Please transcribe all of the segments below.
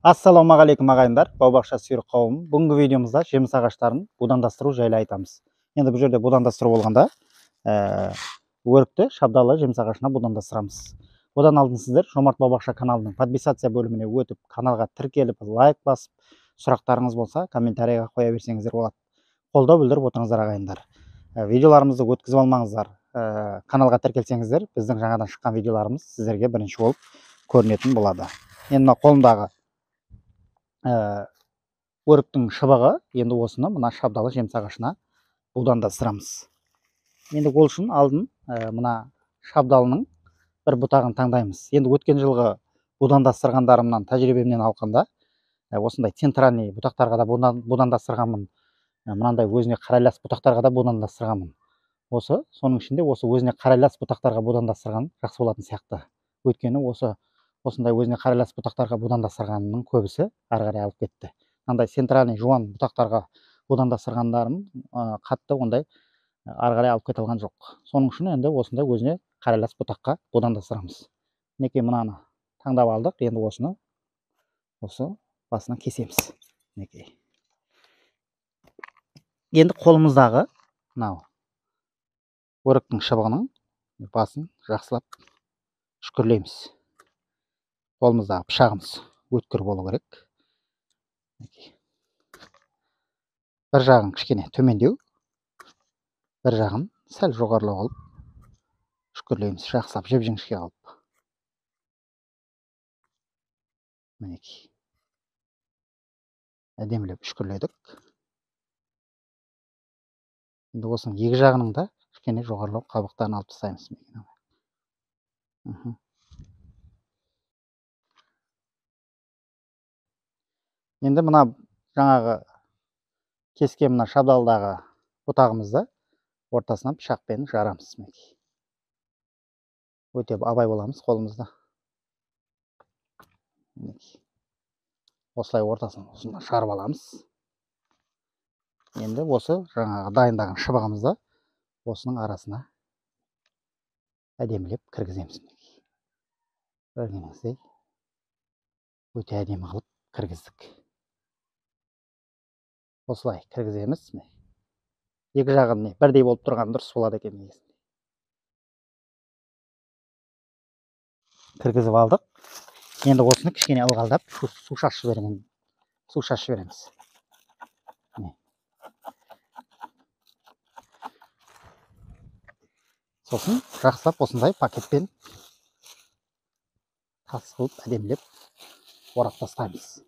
Ассалаумағалейкум ағайындар, бау-бақша сүйер қауым. Бүгінгі видеомызда жеміс ағаштарын будандастыру жайлы айтамыз. Енді бұл жерде будандастыру болғанда, өрікті шабдалы жеміс ағашына будандастырамыз. Одан алдын сіздер Жомарт бау-бақша каналының подписация бөліміне өтіп, каналға тіркеліп, лайк басып, сұрақтарыңыз болса комментарийға қоя берсеңіздер болады. Қолдау білдіріп отырыңыздар ағайындар. Видеоларымызды өткізіп алмаңыздар. Каналға тіркелсеңіздер, біздің жаңадан шыққан видеоларымыз сіздерге бірінші болып көрінетін болады. Енді мына қолымдағы өріктің шыбығы, енді осыны мына шабдалы жеміс ағашына будандастырамыз. Енді ол үшін алдын мына шабдалының бір бұтағын таңдаймыз. Енді өткен жылғы будандастырғандарымнан, тәжірибемнен алғанда, осындай центральный бұтақтарға да будандастырғанмын, мынандай өзіне қарайлас бұтақтарға да будандастырғанмын. Осы, соның ішінде осы өзіне қарайлас бұтақтарға будандастырған жақсы болатын сияқты. Өйткені осындай өзіне қарайлас бұтақтарға будандастырғанның көбісі ары қарай алып кетті. Мынандай центральный жуан бұтақтарға будандастырғандарым қатты ондай ары қарай алып кете алған жоқ. Соның үшін енді осындай өзіне қарайлас бұтаққа будандастырамыз. Мінекей мынаны таңдап алдық. Енді осыны осы басынан кесеміз. Мінекей. Енді қолымыздағы мынау өріктің шыбығының басын жақсылап үшкірлейміз. Қолымыздағы пышағымыз өткір болу керек. Бір жағын кішкене төмендеу, бір жағын сәл жоғарылау қылып үшкірлейміз, жақсылап жіп-жіңішке қылып. Мінекей. Әдемілеп үшкірледік. Енді осының екі жағының да кішкене жоғарылау қабықтарын алып тастаймыз. Енді мына жаңағы кескен мына шабдалдағы бұтағымызды ортасынан пышақпен жарамыз. Өте абай боламыз қолымызда. Мінекей. Осылай ортасын осында жарып аламыз. Енді осы жаңағы дайындаған шыбығымызды осының арасына әдемілеп кіргіземіз. Көргеніңіздей өте әдемі қылып кіргіздік. Осылай кіргіземіз. Екі жағын не бірдей болып тұрған дұрыс болады екен негізінде. Кіргізіп алдық. Енді осыны кішкене ылғалдап су шашып жіберемін. Су шашып жібереміз. Сосын жақсылап осындай пакетпен тас қылып әдемілеп орап тастаймыз.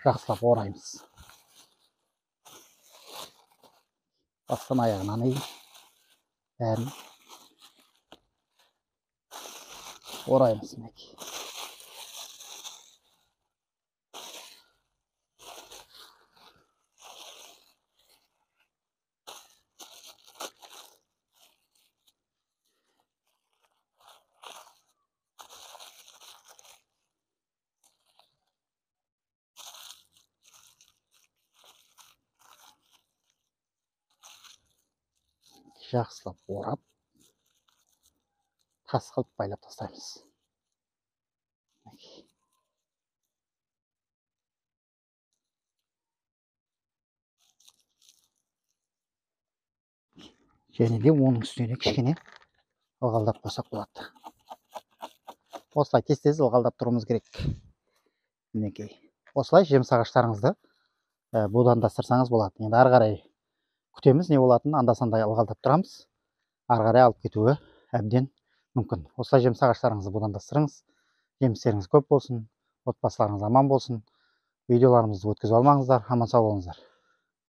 Жақсылап ораймыз. Бастан аяғынан дейін бәрін ораймыз. Мінекей. Жақсылап орап, тас қылып байлап тастаймыз. Және де оның үстіне кішкене ылғалдап қойсақ болады. Осылай тез-тез ылғалдап тұруымыз керек. Мінекей. Осылай жеміс ағаштарыңызды будандастырсаңыз болады. Енді ары қарай күтеміз не болатынын, анда-санда ылғалдап тұрамыз. Ары қарай алып кетуі әбден мүмкін. Осылай жеміс ағаштарыңызды будандастырыңыз. Жемістеріңіз көп болсын, отбасыларыңыз аман болсын. Видеоларымызды өткізіп алмаңыздар. Аман сау болыңыздар.